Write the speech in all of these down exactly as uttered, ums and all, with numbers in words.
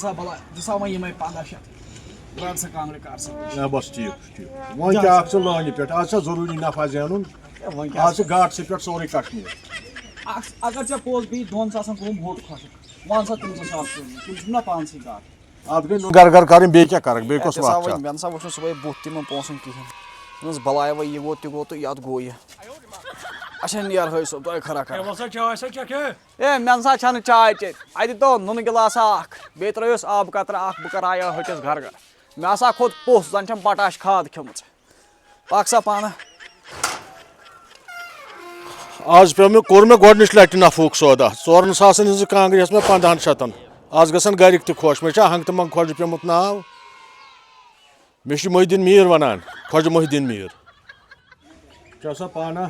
سا بلا، دِ سا وۄنۍ یِمے پنٛداہ شیٚتھ۔ رَٹ سا کانٛگرِ، کر سا۔ نہ، بس ٹھیٖک چھُ، ٹھیٖک۔ وۄنۍ جان کیٛاہ سا۔ اَکھ ژٕ لٲنہِ پٮ۪ٹھ، آز چھا ضروٗری نفع زینُن؟ ہے، وۄنۍ کیٛاہ آز سا۔ چھِ گاٹسہٕ پٮ۪ٹھ سورُے کشمیر۔ اکھ، اگر ژےٚ پوٚز بیٚیہِ دۄن ساسن گوٚو موٚٹ خۄشک، وَن سا تِم زٕ ساس ژٕ، تِم چھِ نہ پانسٕے گاٹہٕ۔ اَتھ گٔے نہٕ گرٕ گرٕ کَرٕنۍ، بیٚیہِ کیٛاہ کَرَکھ، بیٚیہِ کۄس ہے، ژٕ سا وَتھ چھِ وۄنۍ، اَتھ؟ مےٚ نہ سا وٕچھ نہٕ صُبحٲے بُتھ تِمن پونٛسن کِہیٖنۍ۔ دوٚپمَس، بَلاے وۄنۍ یہِ گوٚو، تہِ گوٚو تہٕ یَتھ گوٚو یہِ۔ اچھا، نیر ہٲے صٲب، دۄیہِ خٲرا ہے، کَرو۔ وَل سا، چاے سا چٮ۪کھ ہے؟ ہے، مےٚ نہ سا چھَنہٕ چاے چیٚنۍ۔ اَتہِ تو نُنہٕ گِلاسا اکھ، بیٚیہِ ترٛٲیِس آبہٕ قطرٕ اکھ، بہٕ کَرٕ ہا یہِ ۂٹِس گرٕ گرٕ۔ مےٚ ہسا کھوٚت پوٚژھ، زَن چھَم پوٹاش کھاد کھیٚمٕژ۔ پَک سا پانہٕ۔ آز پیوٚو مےٚ، کوٚر مےٚ گۄڈٕنِچ لَٹہِ نفعُک سودا۔ ژورَن ساسَن ہٕنٛزٕ کانٛگرِ ہٮ۪ژ مےٚ پنٛدہَن شَتَن۔ آز گژھن گَرِکۍ تہِ خۄش۔ مےٚ چھا ہنٛگہٕ تہٕ منٛگہٕ خۄجہِ پیوٚمُت ناو؟ مےٚ چھُ محی الدین میٖر وَنان، خۄجہِ محی الدین میٖر۔ چھا سا پانہ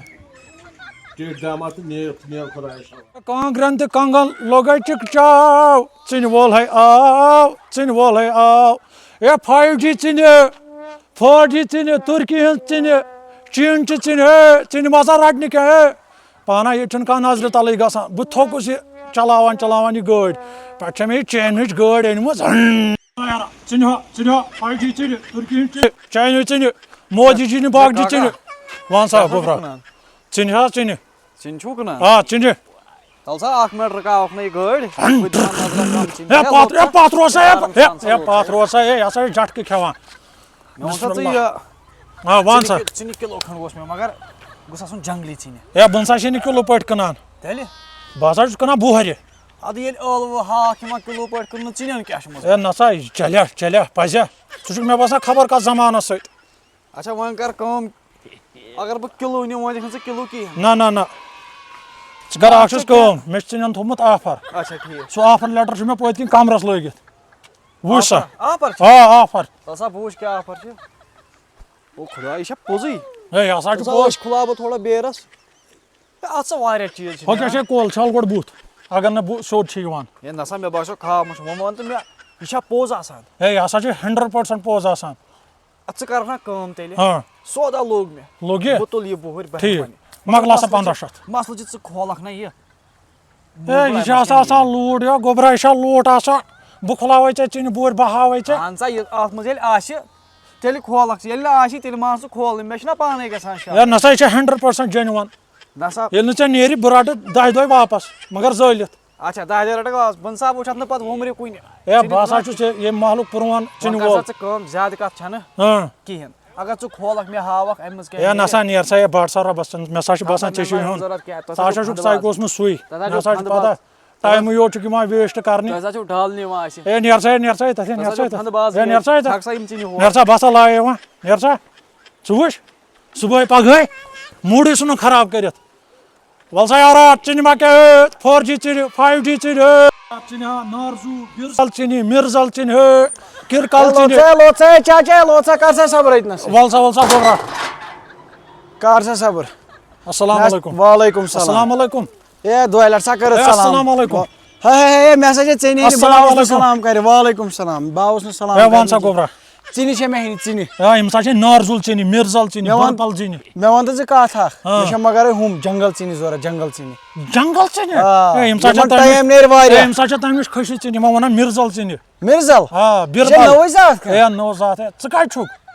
ٹیٹھۍ داماد تہٕ نیر، نیر خۄدایَس حوالہٕ۔ کانٛگرٮ۪ن تہٕ کنٛگن لوٚگے چِکچاو، ژِنہِ وول ہے آو، ژِنہِ وول ہے آو۔ اے فایِو جی ژِنہِ، فور جی ژِنہِ، تُرکی ہٕنٛز ژِنہِ، چیٖن چہِ ژِنہِ، ہے، ژِنہِ ما سا رَٹنہِ کینٛہہ، ہے۔ پانہ ییٚتہِ چھُنہٕ کانٛہہ نظرِ تَلٕے گژھان۔ بہٕ تھوٚکُس یہِ چلاوان چلاوان یہِ گٲڑۍ۔ پٮ۪ٹھٕ چھےٚ مےٚ یہِ چینہِ ہٕنٛز گٲڑۍ أنمٕژ۔ ژِنہِ ہا، ژِنہِ ہا، فایِو جی ژِنہِ، تُرکی ہٕنٛز ژِنہِ، چاینہٕ ژِنہِ، مودی جی نہِ باغ جی ژِنہِ۔ وَن سا، کیٛاہ چھُکھ گوٚبرا۔ کٕنان؟ ژِنہِ ہا، ژِنہِ۔ ژِنہِ چھُو کٕنان؟ آ، ژِنہِ۔ تَل سا، اَکھ مِنٹ رُکاوکھ نہ یہِ گٲڑۍ۔ بہٕ دِمہٕ ہا نظرا کَم ژِنہِ۔ ہے، کیٛاہ پَتھ، لوٚگ ہے، پَتھ روز سا، ہے، آرام ہے، سان سا ہے، لوٚگ پَتھ سا۔ روز سا، ہے، یہِ ہسا چھِ جھٹکہٕ کھٮ۪وان۔ مےٚ وَن سا ژٕ بِسمِللہ۔ یہِ۔ آ، وَن ژِنہِ سا۔ کہِ-، ژِنہِ کِلوٗ کھنٛڈ اوس مےٚ، مگر گوٚژھ آسُن جنٛگلی ژِنہِ۔ ہے، بہٕ نہ سا چھِنہٕ کِلوٗ پٲٹھۍ کٕنان۔ تیٚلہِ؟ بہٕ ہسا چھُس کٕنان بۄہرِ۔ اَدٕ ییٚلہِ ٲلوٕ، ہاکھ یِوان کِلوٗ پٲٹھۍ کٕننہٕ، ژِنٮ۪ن کیٛاہ چھُ مطلب؟ ہے، نہ سا، یہِ چَلیا، چَلیا، پَزیا؟ ژٕ چھُکھ مےٚ باسان خبر کَتھ زمانَس سۭتۍ۔ اچھا، وۄنۍ کر کٲم، اگر بہٕ کِلوٗ نِمہٕ، وۄنۍ دِکھ نہٕ ژٕ کِلوٗ کِہیٖنۍ۔ نہ، نہ، نہ۔ ژٕ کر اکھ چیٖز کٲم، مےٚ چھُ ژےٚ نِیُن تھوٚومُت آفر۔ اچھا، ٹھیٖک۔ سُہ آفر لیٹر چھُ مےٚ پٔتۍ کِنۍ کمرس لٲگِتھ۔ وٕچھ سا۔ آفر، آفر چھُ؟ آ، آفر۔ تَل سا، بہٕ وٕچھ کیٛاہ آفر چھُ۔ او خۄدا، یہِ چھا پوٚزُے؟ ہے، یہِ ہسا چھُ تَل سا، پوٚز۔ أچھ کھُلاو بہٕ تھوڑا بیرس۔ ہے، اَتھ چھِ واریاہ چیٖز چھِ ہۄ کیٛاہ نیران۔ چھے کول؟ چھل گۄڈٕ بُتھ، اگر نہٕ بُ-، سیوٚد چھُے یِوان۔ ہے، نہ سا، مےٚ باسیو خاب مُچھ۔ وۄنۍ وَن تہٕ مےٚ، یہِ چھا پوٚز آسان؟ ہے، یہِ ہسا چھُ ہنڈرڈ پٔرسنٹ پوٚز آسان۔ اَدٕ ژٕ کَرکھ نا کٲم تیٚلہِ۔ ہاں۔ سودا لوٚگ مےٚ۔ لوٚگ یہِ؟ بہٕ تُلہٕ یہِ بُہٕرۍ، بہٕ ٹھیٖک۔ ہٮ۪مہٕ وۄنۍ یہِ۔ مۄکلاو سا مسلہٕ چھُ، پنٛداہ شیٚتھ۔ مسلہٕ چھُ، ژٕ کھولکھ نا یہِ۔ ہے، یہِ چھُ آسان، آسان لوٗٹھ، یہِ گوٚبرا، یہِ چھا لوٗٹھ آسان؟ بہٕ کھُلاوَے ژےٚ ژِنہِ بوٗرۍ، بہٕ ہاوَے ژےٚ۔ اَہَن سا، یہِ اَتھ منٛز ییٚلہِ آسہِ، تیٚلہِ کھولکھ ژٕ۔ ییٚلہِ نہٕ آسہِ، تیٚلہِ مان ژٕ کھولنہٕ۔ مےٚ چھُنہ پانَے گژھان شک۔ ہے، نہ سا، یہِ چھُ ہنڈرڈ پٔرسنٹ جینوَن۔ نہ سا۔ ییٚلہِ نہٕ ژےٚ نیرِ، بہٕ رَٹہٕ دَہہِ دۄہہِ واپَس، مگر زٲلِتھ۔ اچھا، دَہہِ دۄہہِ رَٹَکھ واپَس۔ بہٕ نہ سا وٕچھِ اَتھ نہٕ پَتہٕ وُمرِ کُنہِ۔ ہے، ژٕ بہٕ ہسا نِکھ چھُس یہِ، ییٚمہِ محلُک پرٛون ژِنہِ وۄنۍ کر وول۔ سا ژٕ کٲم، زیادٕ کَتھ چھَنہٕ ہاں۔ کِہیٖنۍ۔ اگر ژٕ کھولکھ، مےٚ ہاوکھ اَمہِ منٛز کیٛاہ ہے، نہ نیرِ۔ سا، نیر سا، ہے، بَڑ سا رۄبَس، ژٕ، مےٚ سا چھِ تَتھ باسان، نہ ژےٚ چھُے مےٚ ہیوٚن۔ ضوٚرَتھ کینٛہہ، تَتھ ژٕ ہا ہا چھُکھ چھُکھ ساے پھَندٕ گوٚژھ نہٕ سُے۔ تَتھ ہا نہ چھُکھ سا چھُ پھَندٕ پَتہ۔ بَس۔ ٹایمٕے یوت چھُکھ یِوان ویسٹ کرنہِ۔ تۄہہِ ہسا چھُو ڈل نِوان اَسہِ۔ ہے، نیر سا، ہے، نیر سا، ہے، تَتھ ہے، تۄہہِ نیر ہسا سا، ہے، چھُو تَتھ۔ پھَندٕ باز ہے، نیر سا، ہے، گٔمٕتۍ۔ تَتھ۔ چھَکھ سا یِم ژِنہِ ہور۔ نیر سا، بَسا لایے یِوان۔ نیر سا، ژٕ وٕچھ، صُبحٲے پگہٲے موٗڈٕے ژھٕنُن خراب کٔرِتھ۔ وَل سا یارا، ژِنہِ ما کیٛاہ ہے، فور جی ژِنہِ، فایِو جی ژِنہِ ہے۔ ژِنہِ ہا، نارزو، بِرزل ژِنہِ، مِرزل ژِنہِ ہے، کِرکل ہے، ژِنہِ۔ لوژا، لوژا، چاچا، لوژا، کر سا صبر أتنَس۔ وَل سا، وَل سا، گوٚبرا۔ کر سا صبر۔ السلام علیکم۔ وعلیکم السلام۔ السلام علیکم۔ اے، دۄیہِ لٹہِ سا کٔرٕتھ ہے، سلام۔ السلام علیکم۔ ہے، ہے، ہے، مےٚ ہسا چھِ ژےٚ نِش السلام بہٕ علیکم۔ سلام کرِ۔ وعلیکم السلام۔ بہٕ آوُس نہٕ سلام ہے، وَن کرنہِ سا کینٛہہ۔ گوٚبرا۔ ژِنہِ چھےٚ مےٚ ہٮ۪نہِ، ژِنہِ۔ ہے، یِم سا چھِ نارزُل ژِنہِ، مِرزل ژِنہِ، مےٚ وَن، بُرپل ژِنہِ۔ مےٚ وَن تہٕ ژٕ کَتھ اَکھ۔ ہاں۔ مےٚ چھےٚ مگر ہُم جنگل ژِنہِ ضوٚرَتھ، جنگل ژِنہِ۔ جنگل ژِنہِ؟ آ، ہے، یِم سا چھِ یِمن تَمہِ ٹایم نِش، نیرِ واریاہ۔ ہے، یِم سا چھِ تَمہِ نِش کھٔسِتھ ژِنہِ، یِمن وَنان مِرزل ژِنہِ۔ مِرزل؟ آ، یہِ چھےٚ بیربل۔ نٔوٕے زاتھ کانٛہہ؟ ہے، نٔو زاتھ۔ ہے، ژٕ کَتہِ چھُکھ؟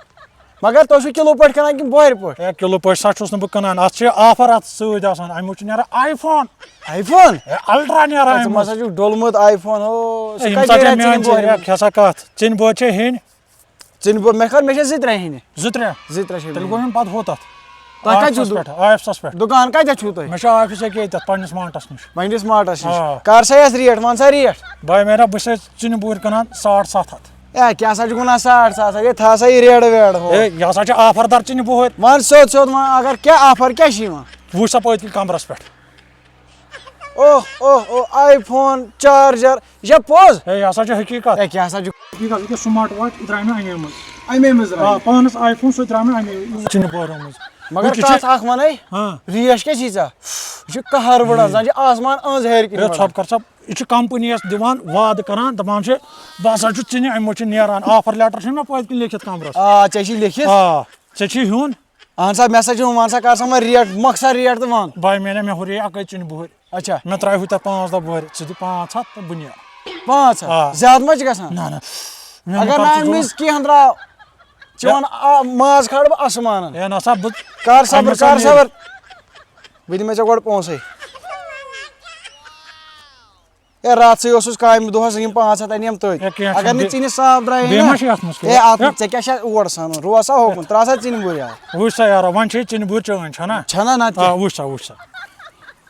مگر تُہۍ چھِو کِلوٗ پٲٹھۍ کٕنان کِنہٕ بۄہرِ پٲٹھۍ؟ ہے، کِلوٗ پٲٹھۍ سا چھُس نہٕ بہٕ کٕنان، اَتھ چھِ آفر اَتھ سۭتۍ آسان، اَمہِ موٗجوٗب چھُ نیران آی فون۔ IPhone? ہے، الٹرا نیران ہے، اَمہِ ژٕ منٛز۔ ہسا چھُکھ ڈوٚلمُت آی فون، ہو، سُہ ہے، یِم کَتہِ سا چھِ نیران میٛٲنۍ ژِنہِ ژےٚ بۄہرِ؟ کیٛاہ سا کَتھ؟ ژِنہِ بۄہرِ چھے ہیٚنۍ؟ ژِنہِ بۄہرِ، مےٚ کَتھ، مےٚ چھےٚ زٕ ترٛےٚ ہیٚنہِ۔ زٕ ترٛےٚ چھے تیٚلہِ مےٚ گوٚو ہیٚنہِ۔ یِم پَتہٕ ہُتَتھ۔ تۄہہِ کَتہِ چھُو آفِسَس دُ-، پٮ۪ٹھ، آفِسَس پٮ۪ٹھ۔ دُکان کَتٮ۪تھ چھُو تۄہہِ؟ مےٚ چھُ آفِس ییٚکیٛاہ ییٚتٮ۪تھ پنٛنِس ماٹَس نِش۔ پنٛنِس ماٹَس نِش۔ آ۔ کَر سا یَتھ ریٹ، وَن سا ریٹ۔ بھاے میرا، بہٕ چھُسَے ژِنہِ بوٗرۍ کٕنان ساڑ سَتھ ہَتھ۔ ہے، کیٛاہ سا چھُکھ وَنان ساڑ سَتھ ہَتھ؟ ہے، تھاو سا یہِ ریٹ ویٹ ہُہ۔ ہے، یہِ ہسا چھِ آفر دار ژِنہِ بوٗرۍ۔ وَن سیوٚد سیوٚد وَن، اگر کیٛاہ آفر کیٛاہ چھِ یِوان؟ وٕچھ سا پٔتۍ کِنۍ کمرَس پٮ۪ٹھ۔ اوہ، اوہ، اوہ، آی فون، چارجر، یہِ چھا پوٚز؟ ہے، یہِ ہسا چھِ حقیٖقت۔ ہے، کیٛاہ سا چھُ؟ حقیٖقت، یہِ کیٛاہ سمارٹ واچ، یہِ درٛاے مےٚ اَمے منٛز۔ اَمے منٛز درٛاے؟ آ، پانَس آی فون، سُہ درٛاو مےٚ اَمے منٛز۔ ژِنہِ بوٗرۍ منٛز۔ مگر وٕچھ، یہِ چھِ کَتھ اَکھ وَنَے، ہاں۔ ریش کیٛاہ چھِ ژےٚ؟ یہِ چھُ قہر وٕڑان، زَن چھِ آسمان أنٛز ہیٚرِ کِنۍ ہے، وٕڑان۔ ژھۄپہٕ کر ژھۄپہٕ۔ یہِ چھُ کمپنی یَس دِوان وعدٕ کران، دَپان چھِ، بہٕ ہسا چھُس ژِنہِ، اَمہِ منٛز چھُ نیران۔ آفر لیٹر چھُنہ مےٚ پٔتۍ کِنۍ لیکھِتھ کمرَس۔ آ، ژےٚ چھِ لیکھِتھ؟ آ، ژےٚ چھی ہیوٚن؟ اہن سا، مےٚ سا چھُ، وَن سا، کر سا وۄنۍ ریٹ، مۄکھ سا ریٹ تہٕ وَن۔ بھاے میانہ، مےٚ ہُرے اَکٲے ژِنہِ بُہٕرۍ۔ اچھا۔ مےٚ ترٛایہِ ہُتہِ پانٛژھ دۄہ بُہٕرۍ، ژٕ دِ پانٛژھ ہَتھ تہٕ بہٕ نیرٕ۔ پانٛژھ ہَتھ؟ آ۔ زیادٕ ما چھِ گژھان؟ نہ، نہ۔ مےٚ اگر مہٕ نہٕ کر اَمہِ ژٕ مٔنٛزۍ کینٛہہ ہَن درٛاو، ژٕ وَن، آ، ماز کھالہٕ بہٕ اَسمانَن۔ ہے، نہ سا، بہٕ کر صبر، اَمہِ کر سۭتۍ صبر۔ بہٕ دِمے ژےٚ گۄڈٕ پونٛسَے۔ ہے، راتھٕے اوسُس کامہِ دۄہَس، یِم پانٛژھ ہَتھ اَنِم تٔتۍ۔ ہے، کینٛہہ اگر چھُنہٕ، نہٕ بیٚیہِ، ژِنہِ صاف درٛایے بیٚیہِ نا۔ ما چھِ اَتھ منٛز ہے، کینٛہہ؟ اَتھ، ہے۔ ژےٚ کیٛاہ چھےٚ اور سَنُن؟ رُوَ سا ہوکُن، ترٛاو سا ژِنہِ بُرۍ یَلہٕ۔ وٕچھ سا یارا، وۄنۍ چھے ژِنہِ بُرۍ چٲنۍ، چھَنا؟ چھَنا نَتہٕ آ، کیٛاہ؟ وٕچھ سا، وٕچھ سا۔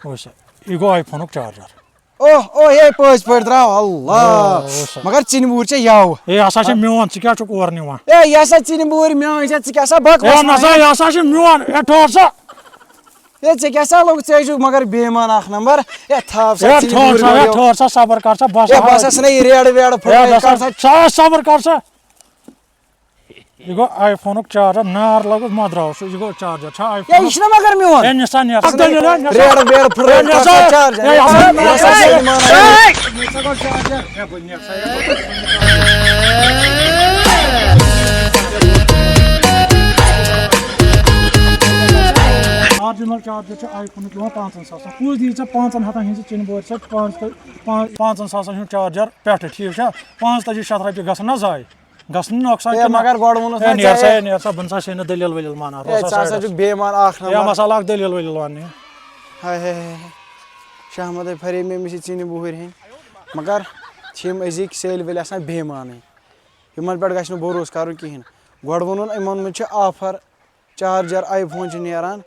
وٕچھ سا۔ یہِ گوٚو آی فونُک چارجر۔ اوہ، اوہ، ہے، پٔزۍ پٲٹھۍ درٛاو، اللہ۔ آ، وٕچھ سا۔ مگر ژِنہِ بُرۍ چھےٚ یَوٕ۔ ہے، یہِ ہسا چھِ میون، ژٕ کیٛاہ چھُکھ اورٕ نِوان؟ ہے، یہِ ہسا ژِنہِ بُرۍ میٲنۍ چھےٚ، ژٕ کیٛاہ سا بکواس ہے، نہ سا، وَنان؟ یہِ ہسا چھِ میون۔ ہے، ٹھوٚر سا۔ ہے، ژےٚ کیٛاہ سا لوٚگ؟ ژےٚ چھُکھ مگر بے ایمان اکھ نمبر۔ ہے، تھاو سا ہے، ژِنہِ ٹھوٚر بُرۍ سا، گۄڈٕ ہے، یورٕ۔ ٹھوٚر سا، صبر کر سا، بس ہے، آو۔ بس ہسا نہ یہِ ریڈ ویڈ ہے، پھٕٹرٲیِتھ، بس کر ہسا، سا۔ سا صبر کر سا۔ یہِ گوٚو آی فونُک چارجر، نار لوٚگُس، مہ درٛاو سُہ، یہِ گوٚو چارجر۔ چھا آی ہے، یہِ فونُک؟ چھُنہ مگر میون۔ ہے، نِسا نیر۔ ہے، دٔلیٖل، ہے، نِسا۔ ریڈ ویڈ پھٕٹرٲیِتھ، ہے، کر سا نِسا۔ چارجر۔ ہے، یہِ ہسا ہے، نِسا۔ یہِ ما نیر۔ ہے۔ آرجِنل چارجر چھُ آی فونُک یِوان پانٛژن ساسن۔ کُس دِیہِ ژےٚ پانٛژن ہتن ہٕنٛزِ ژِنہِ بورِ سۭتۍ پانٛژھ تہٕ پانٛژ-، پانٛژن ساسن ہُنٛد چارجر پٮ۪ٹھٕ، ٹھیٖک چھا؟ پانٛژتٲجی شیٚتھ رۄپیہِ گژھن نہ ضایع؟ گژھن نۄقصان ہے، کِنہٕ نہ؟ مگر گۄڈٕ ووٚنُتھ ہے، نا نیر سا، ژےٚ۔ ہے، نیر سا، بہٕ نہ سا چھُے نہٕ دٔلیٖل ؤلیٖل مانان، ہے، روز سا ژٕ ہسا side-س۔ چھُکھ بے ایمان اکھ ہے، نمبر۔ مسا لاگ دٔلیٖل ؤلیٖل وَننہِ۔ ہاے، ہاے، ہاے، ہاے۔ شاہ احمد ہے پھرے مےٚ، مےٚ چھِ ژِنہِ بُہٕرۍ ہیٚنۍ۔ مگر چھِ یِم أزِکۍ سیلۍ وٲلۍ آسان بے ایمانٕے۔ یِمن پٮ۪ٹھ گژھِ نہٕ بروسہٕ کَرُن کِہیٖنۍ۔ گۄڈٕ ووٚنُن یِمن منٛز چھِ offer، چارجر آی فون چھُ نیران،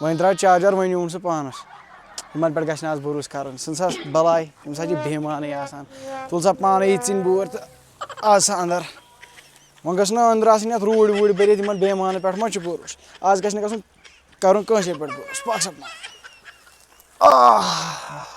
وۄنۍ درٛاو چارجر، وۄنۍ نیوٗن سُہ پانَس۔ یِمَن پٮ۪ٹھ گژھِ نہٕ آز بروسہٕ کَرُن، ژھٕن سا بَلاے، یِم سا چھِ بے ایمانٕے آسان۔ تُل سا پانَے یہِ ژِنہِ بوٗرۍ تہٕ آز سا اَندَر۔ وۄنۍ گٔژھ نہٕ أنٛدرٕ آسٕنۍ یَتھ روٗڑۍ ووٗڑۍ بٔرِتھ، یِمَن بے ایمانَن پٮ۪ٹھ ما چھُ بروسہٕ؟ آز گژھِ نہٕ گژھُن، کَرُن کٲنٛسے پٮ۪ٹھ بروسہٕ۔ پَکھ سا پَکھ۔ آہ!